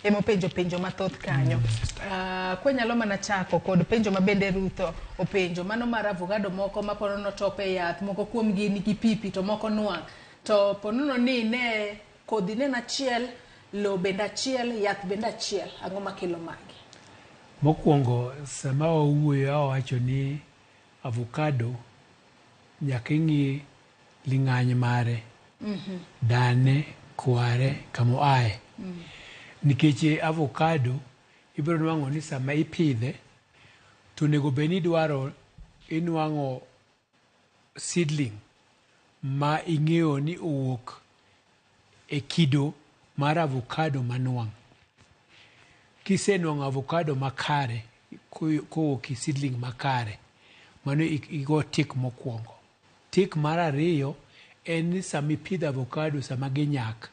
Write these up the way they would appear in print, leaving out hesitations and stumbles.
Ema openjo penjo mathoth kanyo. Kwanyalo mana chako kod penjo ma bende Ruth openjo, mano mar avocado moko ma ponono top e yath, moko kuomgi nigi pipi to moko nwang'. To ponono ni ne kodhi ne en achiel, lowo bende achiel, yath bende achiel, ang'o makelo magi? Mokwongo sama wawuoyo awacho ni avocado nyaka ing'i ling'any mare, dane, kware, kama oaye. Nikech avocado ibiro nwang'o ni sama ipidhe to onego bed ni idwaro inwang'o seedling ma ing'eyo ni owuok e kido mar avocado manwang'. Kisenwang'o avocado makare kowuok e seedling makare, mano igo tick mokwongo. Tick mar ariyo en ni sama ipidho avocado sama ginyak,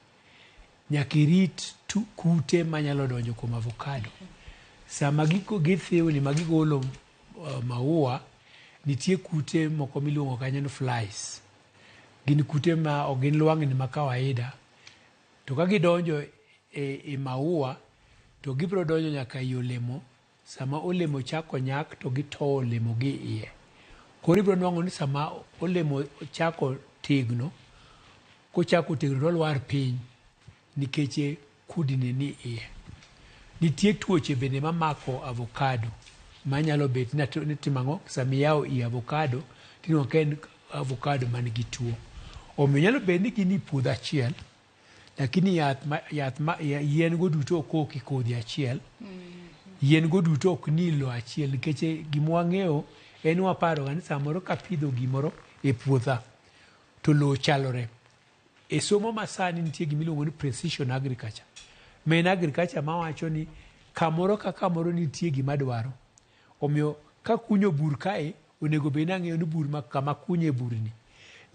nyaka irit kute manyalo donjo kuom avocado. Sama githiwni ma gigolo maua, nitie kute moko miluongo kanyo ni flies. Gin kute ma ok gin lwang'ni ma kawaida, to ka gidonjo e maua to gibiro donjo nyaka ei olemo. Sama olemo chako nyak to gitowo olemo gi iye. Koro ibiro nwang'o ni sama olemo chako tegno, kochako tegno to olwar piny nikech kudni ni iye. Nitie tuoche bende mamako avocado manyalo bet ni timo ang'o, sama iyawo i avocado tinwang'o ka en avocado man gi tuo. Omiyo nyalo bet ni gin e puodho achiel, lakini yath ma yien go duto ok owuok e kodhi achiel. Yien go duto ok ni e lowo achiel nikech gima wang'eyo en ni waparo ga ni samoro kapidho gimoro e puotha to lowo chalore. E somo masani nitie gima iluongo ni precision agriculture. Ma en agriculture mawacho ni kamoro ka kamoro nitie gima dwaro. Omiyo kakunyo bur kae, onego bed ni ang'eyo ni bur ma kama akunye burni.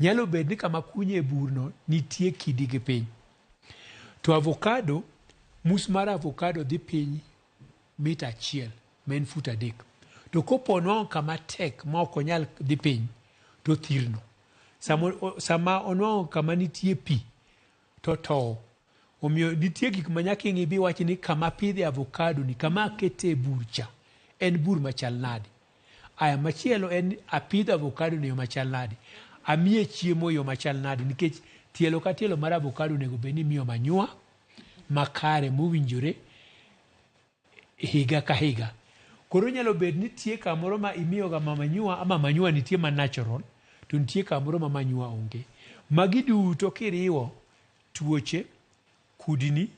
Nyalo bet ni kama akunye burno nitie kidi gi piny. To avocado, mus mar avocado dhi piny mita achiel, ma en fut 3. To kopo onwang'o kama tek ma ok onyal dhi piny, to othirno. Sama onwang'o kama nitie pi, to otowo. Omiyo nitie gik ma nyaka ing'i biwach ni kama apidhe avocado ni, kama akete e bur cha, en bur machal nade. Aya machielo en ni apidho avocado ni e yo machal nade. Amiye chiemo e yo machal nade nikech tielo ka tielo mar avocado onego bed ni imiyo manure makare mowinjore higa ka higa. Koro nyalo bet ni nitie kamoro ma imiyoga ma manure ama manure nitie ma natural to nitie kamoro ma manure onge. Magi duto kiriwo tuoche, kudni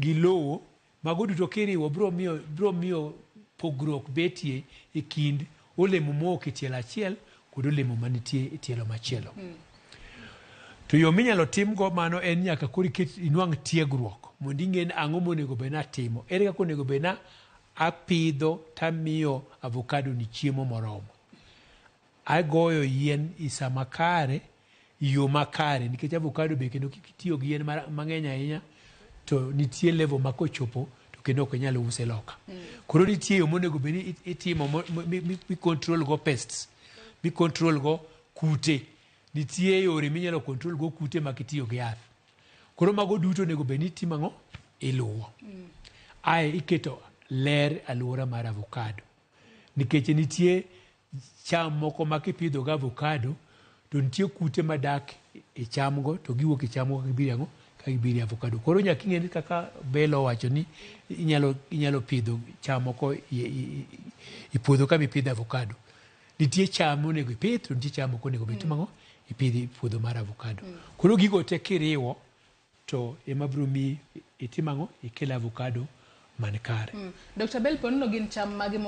gi lowo, mago duto kiriwo biro miyo pogruok betie e kind olemo mowuok e tielo achiel kod olemo manitie e tielo machielo. To yo minyalo timgo mano en nyaka koro iket inwang' tiegruok mondo ing'e ni ang'o monego bed ni atimo. Ere kaka onego bed ni apidho tamiyo avocado ni chiemo moromo. Agoyo yien e sama kare, yo makare nikech avocado be kendo kik itiyo gi yien mang'eny ahinya to nitie level ma kochopo to kendo ok inyal use loka. Koro nitie yo monego bed ni itimo mi control go pests, mi control go kute. Nitie yore minyalo control go kute mak itiyo gi yath. Koro mago duto onego bed ni itimo ang'o? Iluwo. Ae iketo ler aluora mar avocado. Nikech nitie cham moko ma kipidho gi avocado to nitie kute madak e cham go to giwuok e cham go ka gibiro ang'o? Ka gibiro e avocado. Koro nyaka ing'e ni kaka Belo owacho ni inyalo pidho cham moko e puodho kama ipidhe avocado. Nitie cham monego ipidh to nitie cham mok onego bed itimo ang'o? Ipidh e puodho mar avocado. Koro gigo te kiriwo to ema biro miyi itim ang'o? Ikel avocado man kare. Dr. Bell, ponono gin cham mage